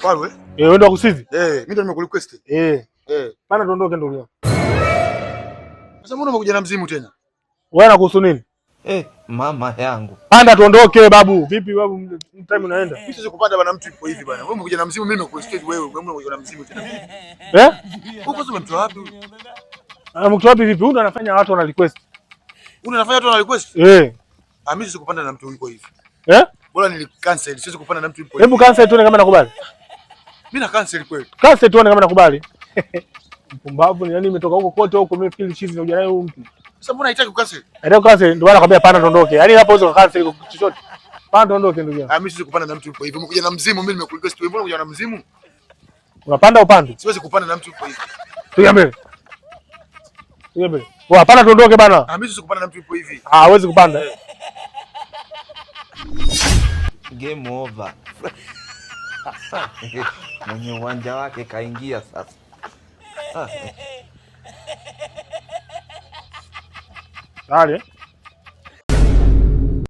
Wapi? Eh, wewe ndo kusizi? Eh, mimi ndo nimekurequest. Eh. Eh. Panda tuondoke ndugu yangu. Sasa mbona umekuja na mzimu tena? Wewe nakuhusu nini? Eh, mama yangu. Panda tuondoke babu. Vipi babu, time unaenda? Mimi siwezi kupanda bana, mtu yupo hivi bana. Wewe umekuja na mzimu, mimi nimekurequest wewe. Wewe umekuja na mzimu tena. Eh? Huko sasa umemtoa wapi? Mtu wapi vipi? Huyu ndo anafanya watu wana request. Huyu anafanya watu wana request? Eh. Ah, mimi siwezi kupanda na mtu yuko hivi. Eh? Bora nili cancel, siwezi kupanda na mtu yuko hivi. Hebu cancel tuone kama nakubali. Mimi na cancel kweli. Cancel tuone kama nakubali. Mpumbavu ni nani, imetoka huko kote huko, mimi fikiri chizi nakuja naye huyu mtu. Sasa mbona haitaki kucancel? Ndio cancel, ndio maana nakwambia panda tuondoke. Yaani hapo uweze cancel chochote. Panda tuondoke ndugu yangu. Ah, mimi siwezi kupanda na mtu yuko hivi. Umekuja na mzimu, mimi nimekurequest wewe, mbona umekuja na mzimu? Unapanda upande? Siwezi kupanda na mtu yuko hivi. Piga mbele. Piga mbele. Wewe panda tuondoke bana. Ah, mimi siwezi kupanda na mtu yuko hivi. Ah, huwezi kupanda. Game over. Mwenye uwanja wake kaingia sasa. Tayari?